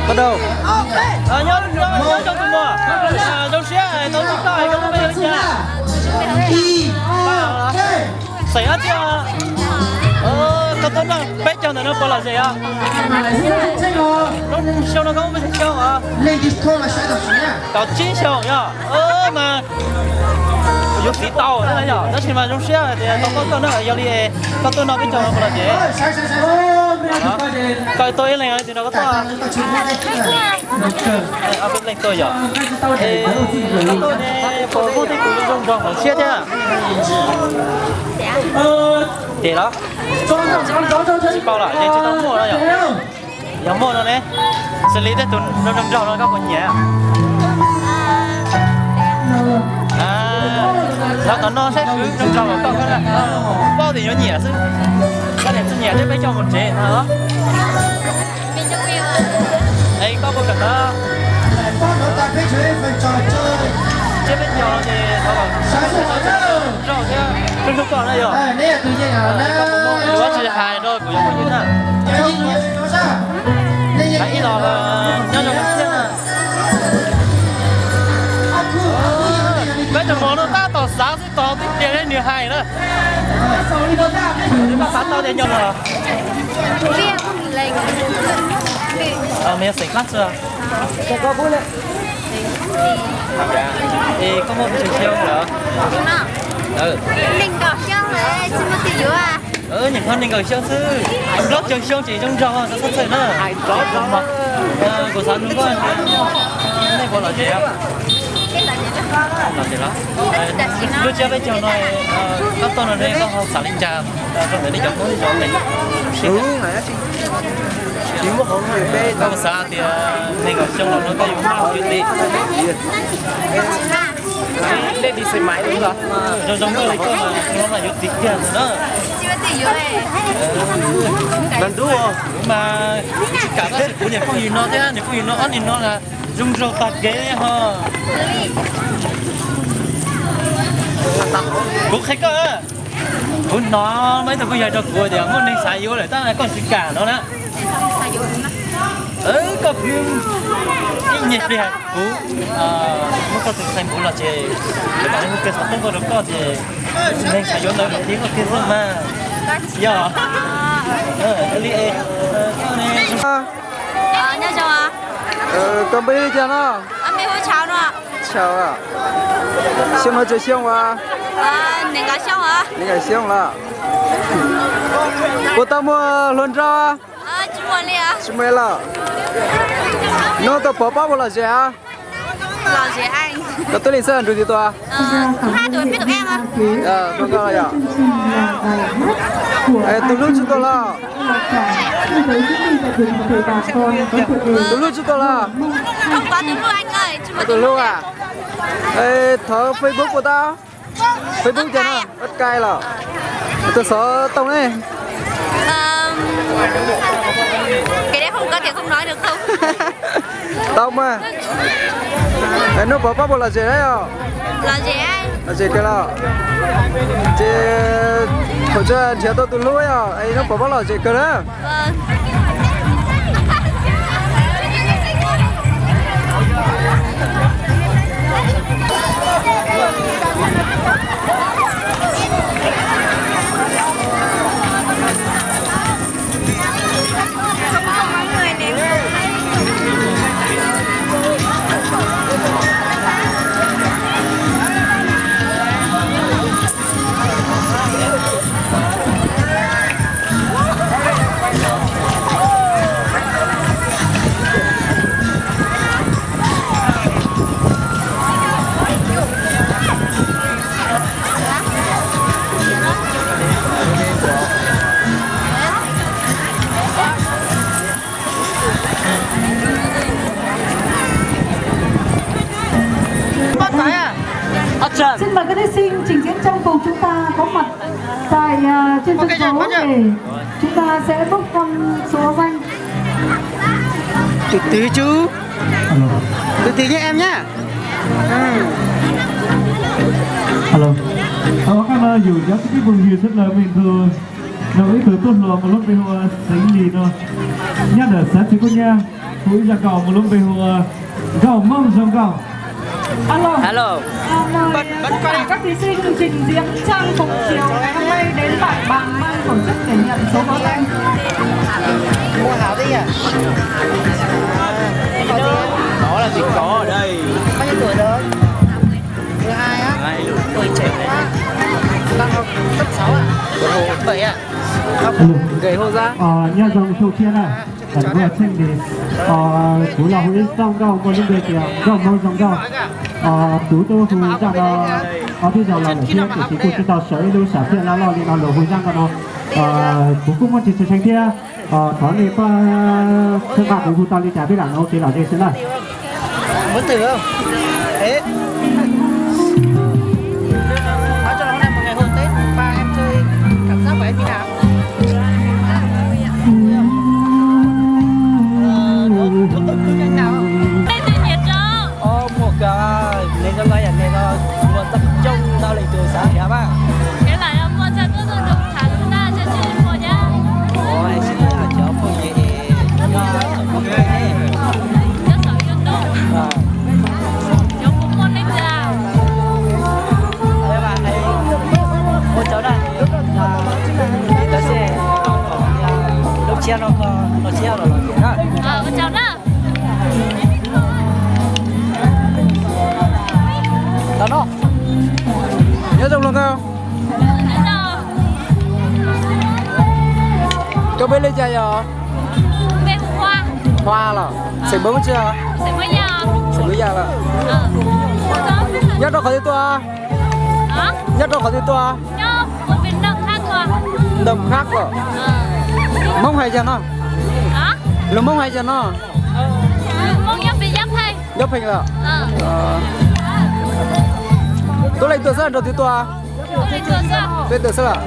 Nyob nyob nyob zoo tus muam, zoo siab tau ntsib koj, koj lub npe hu li cas? Xeem dab tsi? Koj tuaj noj peb caug ntawm no puas lom zem os? Lub xyoo no koj muaj xyoo os? Kaum tsib xyoos yog mas yuav txiv tau na yom, tab sis mas zoo siab hais tias tau koj koj na, yog li koj tuaj noj peb caug no puas lom zem? Koj tuaj ib leeg li no koj tuaj? Ob peb leeg tuaj yom. Koj tuaj ne puas muaj tej tus zoo nraug hauv siab thiab? Ces los tsis paub los yeej tsis tau muaj no yom. Yog muaj no ne, xws li tej tus zoo nraug no koj puas nyiam? Los tom no saib kwv zoo nraug los koj, koj paub tias yuav nyiam xwb. Koj niam txij nyiam thiab peb coj mus tsev no. Es koj puas kam ntawd? Thiab peb coj ces thov los zoo thiab hlub hlub koj na yog. Kuv tsis hais rau kuv cov phooj ywg na. Hais ib los nyob zoo thiab na. Peb cov mov no tab tom xav xwb, tos twb tias nws hais na. Koj xav tau tias nyob no los? Mày xeem Pháp xwb. Es koj muaj pes tsawg xyoo lawm? Nyuam qhuav nees nkaum xyoo xwb. Plaub caug xyoo ces zoo nraug, txhob txhawj na. Kuv xav nug koj, nej puas lom zem? Lom zem los? Lub tsiab peb caug no, koj tuaj no ne koj ho xav li cas rau ntawm nej cov Hmoob zej zos ne? Koj puas xav tias nees nkaum xyoo los no koj yuav muaj kwv tij? Zoo zoo li koj mas yuav txiv kiag ntag na. Mas kuv tsis kam tab sis kuv niam phooj ywg no thiab niam phooj ywg no ob niag no zoo nraug tag kev ho. Kuv qhia koj, kuv hnov muaj ib tug phooj ywg rau kuv tias muaj neeg xav yuav lawm tab koj tsis kam no na. Koj pw ib nyuag pliag kuv muab koj tus Facebook los ces kuv mam li hu kiag xov tooj tuaj rau koj ces neeg xav yuav ntawd mam li hu kiag xwb mas. Yog li koj npawb li cas no? Tshaus. Xyoo no tsawg xyoo as? Nees nkaum xyoo los? Puas tau muaj hluas nraug? Tsis muaj li los? Nub tau pov pob puas lom zem as? Koj twb leej xab nrug twg tua? Tus hlub tsis tuaj los? Tus hlub tsis tuaj los? Tus hlub as? Thov Facebook puas tau? Facebook cas no? Kai los? Tus xov tooj ne? Tau mas. Nub pov pob puas lom zem os? Lom zem kawg los? Ces thaum nrhiav tau tus hlub os, nub pov pob lom zem kawg na. Xin mời các thí sinh trình diễn trang phục chúng ta có mặt tại à, trên sân khấu để chúng ta sẽ bốc thăm số danh. Từ từ chú. Từ từ nhé em nhá. Alo. Alo, các nơi dù cho cái vùng miền rất là bình thường. Đồng ý từ tốt lò một lúc đi hoa tính gì đó. Nhắc đỡ sáng thì có nha. Hu ib zaj nkauj muaj lub npe hu ua Nkauj Hmoob Zoo Nkauj. Alo. Alo. À, mời tất cả các thí sinh trình diễn trang phục chiều ngày hôm nay đến tại bàn ban tổ chức để nhận số báo danh. Mua hảo thế nhỉ? Có là gì có ở đây. Bao nhiêu tuổi rồi? Mười hai á? Mười hai luôn. Tuổi trẻ quá. Đang học cấp sáu à? Cấp bảy à? Học nghề hô giá. Ờ, nyob zoo sâu thiab na. Kuv Tsheej Lis, kuv los hu ib zaj nkauj muaj lub npe tias Nkauj Hmoob Zoo Nkauj. Kuv twb hu zaj no ob peb zaug los lawm thiab tiam sis kuj tsis tau sawv ib lub sam thiaj loj loj li no los hu zaj nkauj no. Kuv kuj muaj tsis tshua tseeb thiab. Thov nej pab txhawb nqa kuv hu tau li cas peb lam ua kev lom zem xwb na. Muốn thử không? Thế. Nói cho nó là một ngày hội Tết, ba em chơi cảm giác của em như nào? Ơ, muaj kawg, nej zoo nkauj yam nej no, muaj txoj coob ntau leej twg xav nrhiav mas. Ces lam yog muaj txoj coob tuaj nrog tham lus na, tsis muaj thiab. Ua, es cov phooj ywg, cov phooj ywg ne, cov saum YouTube, cov kuv muaj nej tias. Ua tsaug na, lub tshiab no koj los tshiab los los na. Ua tsaug na. Tau no. Nyob zoo los nkauj. Koj npe li cas yog? Hua los. Xeem Hmoob tsi? Xeem Hmoob Yaj los. Nyob rau qhov twg tuaj? Nyob rau qhov twg tuaj? Ntoos Khab los. Hmoob hais cas no? Lus Hmoob hais cas no? Nyob Pheej los. Tub Leej tuaj xwb nrog twg tuaj? Peb tuaj xwb los.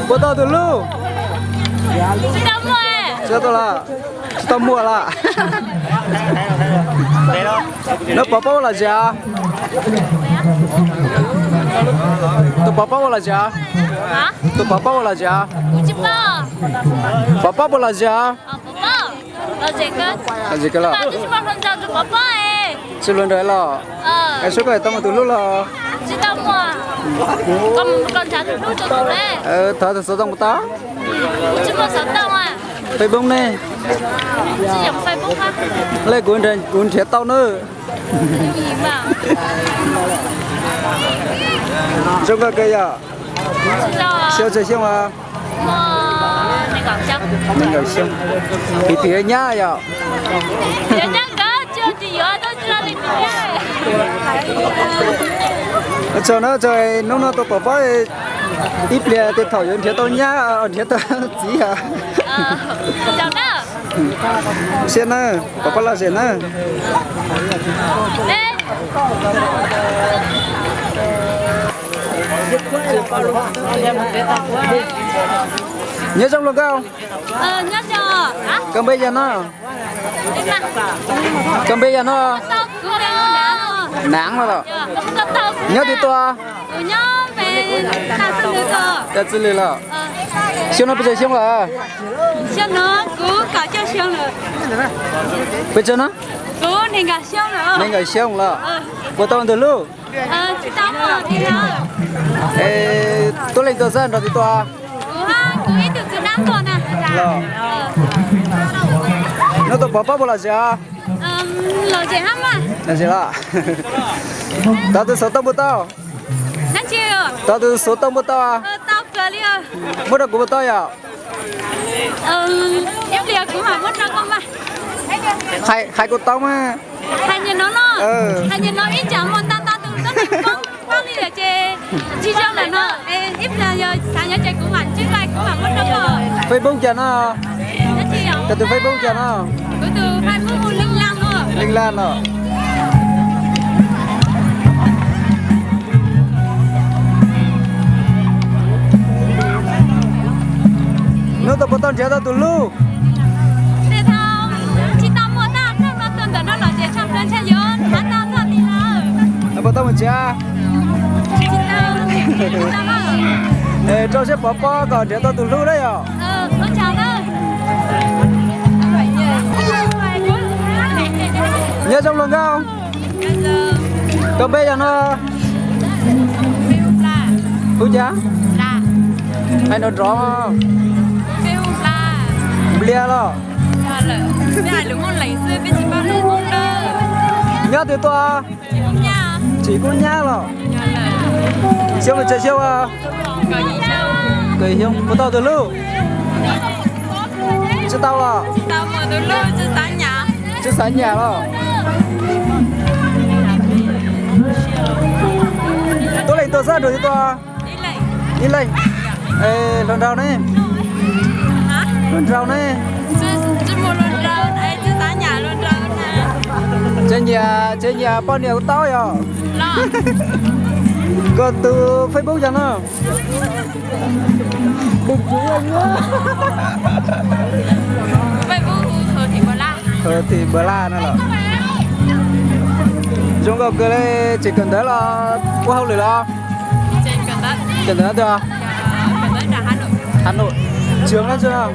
Puas tau tus hlub? Tsis tau muaj los. Tsis tau muaj los. Nws pov pob ua los zia? Tus pov pob ua los zia? Tus pov pob ua los zia? Pov pob ua los zia? Los zia kawg los. Tsis hluas nraug los. Es sub koj tau muaj tus hlub los? Thov tus xov tooj puas tau? Facebook ne? Le kuv nrhiav tau na. Zoo nkauj kawg yom. Xyoo tsawg xyoo os? Nees nkaum xyoo. Piv txwv nyab yom. Tsaug na, tsaug hnub no tau pom pob ib pliag tej thaum yuav nrhiav tau nyab, nrhiav tau txiv os. Siab na, pom pob laj zem na. Nyob zoo los nkauj. Koj npe yog no? Koj npe yog no? Naav los. Nyob twg tuaj? Txwj Lwm los. Xyoo no pes tsawg xyoo lawm? Pes tsawg no? Nees nkaum xyoo los. Puas tau tus hlub? Tub Leej tuaj xwb nrog twg tuaj? Los. Hnub no tau pov pob puas lom zem? Lom zem los. Thov tus xov tooj puas tau? Thov tus xov tooj puas tau? Muab rau kuv puas tau yom? Hais kuv tau mas. Facebook cas no? Koj tus Facebook cas no? Leej Laj no. Hnub no puas tau nrhiav tau tus hlub? Puas tau mus tsev? Rau siab pov pob kom nrhiav tau tus hlub na yom. Nyob zoo hluas nkauj, koj npe yog no? Hu cas? Hais nrov nrov. Nplias los? Nyob twg tuaj? Tsis Kub Nyab los? Xyoo pes tsawg xyoo? Kaum yim xyoo. Puas tau tus hlub? Tsis tau los? Tsis xav nyam los? Tuab leeg tuaj xwb rau twg tuaj? Ib leeg. Hluas nraug ne? Hluas nraug ne? Tsev nyiam, tsev nyiam poj niam kuv tau yog. Koj tus Facebook yog no? Tim npawg laj no los? Zoo nkauj kawg li, tseem kawm ntawv los ua hauj lwm los? Kawm ntawv twg? Hà Nội. Trường đó chưa?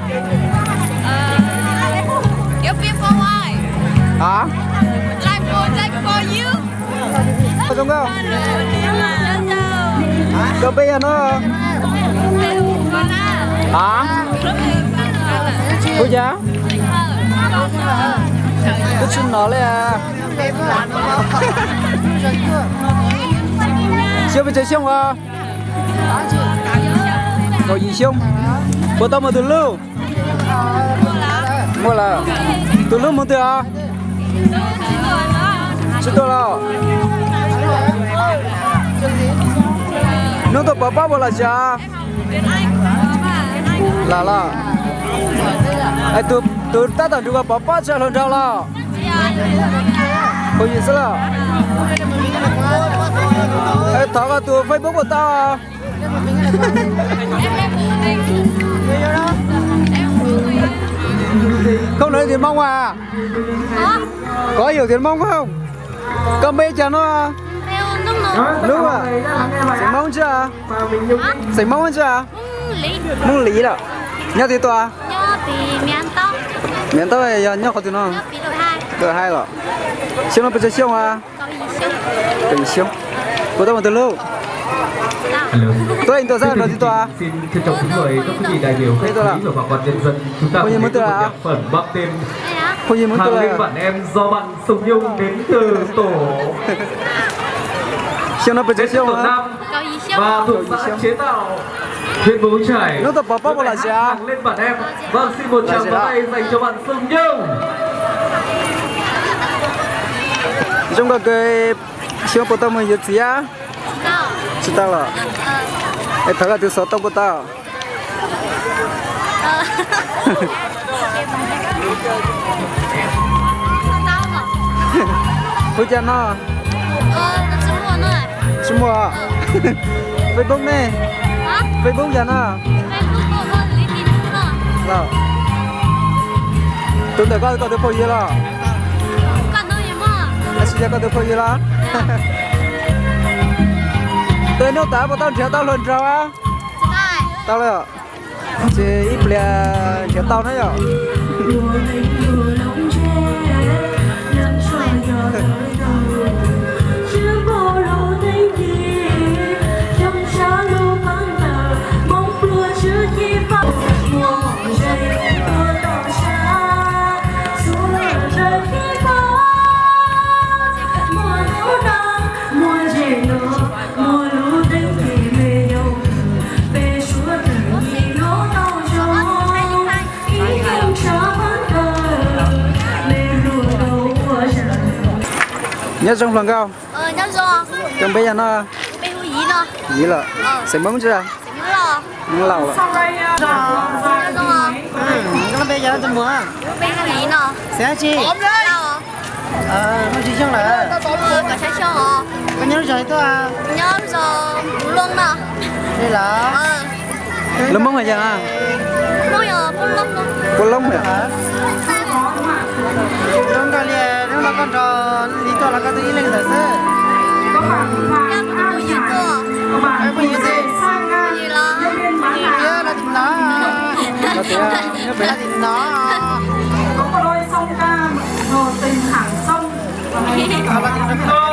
Hả? Zoo nkauj. Koj npe yog no? Hả? Hu cas? Kuv tsis hnov li. Xyoo pes tsawg xyoo os? Kaum yim xyoo. Puas tau muaj tus hlub? Muaj lawm. Tus hlub mus twg os? Tsis tuaj los? Hnub tuaj pov pob puas los tsis? Los los. Tus tab tom nrug koj pov pob tsis hluas nraug los? Phooj ywg xwb los? Thov koj tus Facebook puas tau? Không nói tiếng Mông à? Có hiểu tiếng Mông không? Koj npe cas no? Hnub, xeem Hmoob tsi? Xeem Hmoob tsi? Hmoob Lis lawm. Nyob twg tuaj? Miam Ntaub yog nyob qhov twg no? Đội hai los? Xyoo no pes tsawg xyoo? Kaum yim xyoo. Puas tau muaj tus hlub? Tuab leeg tuaj xwb rau twg tuaj? Phooj ywg Hmoob twg lawm? Phooj ywg Hmoob twg lawm? Xyoo no pes tsawg xyoo? Hnub tuaj pov pob puas los tsis? Zoo nkauj kawg, xyoo puas tau muaj yuav txiv? Tsis tau los? Es thov koj tus xov tooj puas tau? Hu cas no? Tsis muaj. Facebook ne? Facebook yog no? Tus ntawm koj, koj tus phooj ywg los? Tab sis yog koj tus phooj ywg los? Tus hnub tas puas tau nrhiav tau hluas nraug? Tau lawm. Ces ib pliag nrhiav tau na yom. Nyob zoo hluas nkauj. Koj npe yog no? Yim lawm. Xeem Hmoob tsi? Hmoob Lauj lawm. Koj npe yog tus muam? Xeem dab tsi? Muaj tsawg xyoo lawm? Koj nyob lub zos twg tuaj? Li los? Lus Hmoob hais cas? Puab Loob yom. Zoo nkauj li, hnub no koj nrog Lis tuaj los koj tuaj ib leeg ntawd xwb? Phooj ywg xwb. Los tim no. Los tim no. Koj